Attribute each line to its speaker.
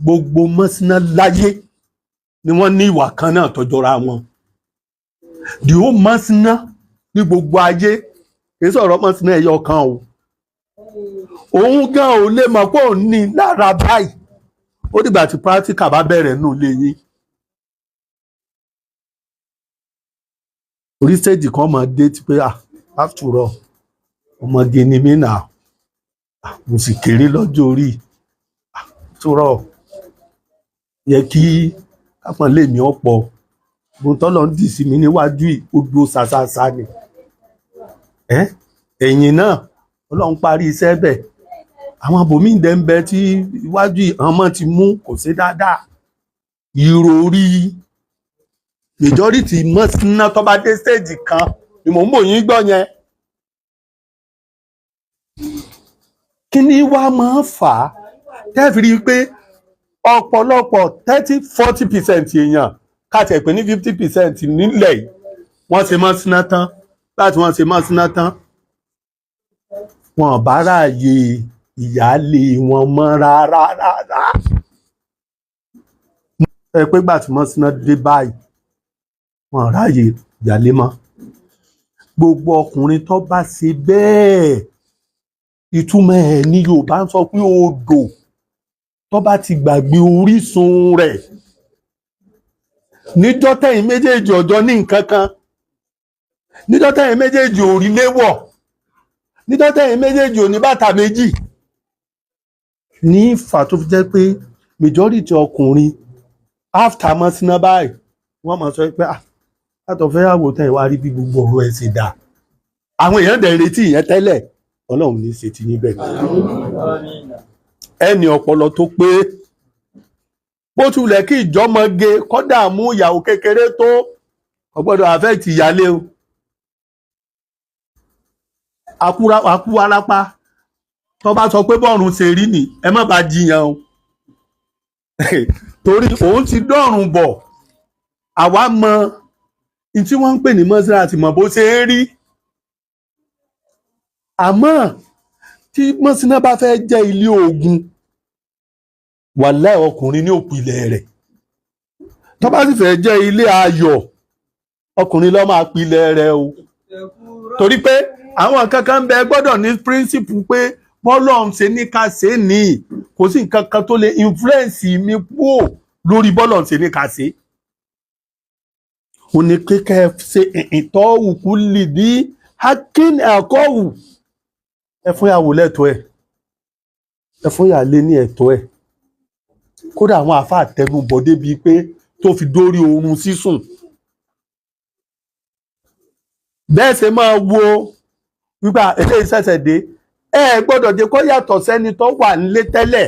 Speaker 1: Gbogbo mọ́síná láyé ni wọ́n ní ìwà kan náà tó jọra wọn. The whole mọ́síná ní gbogbo ayé, kì í sọ̀rọ̀ mọ́síná ẹyọ kan o. Òun gan ò lè mọ̀ pé òun ní lára báyìí, ó dìgbà tí practical bá bẹ̀rẹ̀ nù lé yín. Orí stage kan máa dé ti pé, ah, after all, ọmọge ni mí nà, ah, mo sì kéré lọ́jọ́ orí. Ah, after all, yẹ kí kápọ̀n lè mí ọ̀pọ̀ mo tọ́lọ̀ ń dì sí mi níwájú yìí, ó dúró ṣaṣaṣa ni. Ẹ́ ẹ̀yìn náà, Ọlọ́run parí iṣẹ́ bẹ̀. Àwọn abòmíì dẹ̀ ń bẹ tí iwájú yìí, àwọn ọmọ ti mú kò sí dáadáa. Ìròrí majority mọ́síná tó bá dé stage kan ni mò ń bò yín gbọ́ yẹn. Kí ni wàá máa fà á tẹ́ẹ̀fì rí i pé ọ̀pọ̀lọpọ̀ 30-40% èèyàn, káàtì ẹ̀ pé ní 50% nílẹ̀ yìí, wọ́n ṣe mọ́síná tán, láti wọ́n ṣe mọ́síná tán, wọn bá ráàyè ìyáálé wọn mọ́ rárá rárá. Ẹ pé gbà tí mọ́síná dé báyìí, wọn ráàyè ìyáálé mọ́. Gbogbo ọkùnrin tó bá ṣe bẹ́ẹ̀, ìtumọ̀ ẹ̀ ní Yorùbá ń sọ pé odò tó bá ti gbàgbé orísun rẹ̀, níjọ́ tẹ̀yin méjèèjì ọjọ́ ní nǹkan kan, níjọ́ tẹ̀yin méjèèjì ò rí léwọ̀, níjọ́ tẹ̀yin méjèèjì ò ní bàtà méjì, ní ìfà tó fi jẹ́ pé majority ọkùnrin after mọ́síná báyìí, wọ́n máa sọ pé, ah, látọ̀ fẹ́ yàwó tẹ̀ wá rí bí gbogbo ọ̀rọ̀ ẹ̀ ṣe dà. Àwọn èèyàn dẹ̀ ń retí ìyẹn tẹ́lẹ̀. Ọlọ́run ní í ṣe ti yín bẹ́ẹ̀. Ẹni ọpọlọ tó pé, bó tilẹ̀ kí ìjọmọge kọ́dà mú ìyàwó kékeré tó, kò gbọ́dọ̀ affect ìyálé o. Akú arápá tó bá sọ pé bọ́ọ̀rùn ṣe rí ni, ẹ má bá jiyàn o, torí òun ti dọ́rùn bọ̀. Àwa mọ ní tí wọ́n ń pè ní mọ́sálà àti mọ̀ bó ṣe ń rí. Àmọ́ tí mọ́síná bá fẹ́ jẹ́ ilé ogun, wàláhì, ọkùnrin ní òpìlẹ̀ rẹ̀. Tó bá sì fẹ́ jẹ́ ilé ayọ̀, ọkùnrin ló máa pilẹ̀ rẹ̀ o, torí pé àwọn kankan bẹ gbọ́dọ̀ ní principle pé bọ́lọ́run ṣe ní ká ṣe é ní, kò sí nǹkan kan tó lè influence mi kúò lórí bọ́lọ́run ṣe ní ká ṣe. Ó ní kíkẹ́ ṣe ìtọ́wù lè ní hakin ẹ̀kọ́wù. Ẹ fún ìyàwó lẹ́tọ̀ọ́ ẹ̀, ẹ fún ìyàlé ní ẹ̀tọ́ ẹ̀. Kódà àwọn àáfàá tẹnubọ̀ débi pé tó fi dórí oorun sísùn, bẹ́ẹ̀ ṣe máa wo wípé eléyìí ṣẹ̀ṣẹ̀ dé, ẹ gbọ́dọ̀ jẹ́ kó yàtọ̀ sẹ́ni tó wà nílé tẹ́lẹ̀.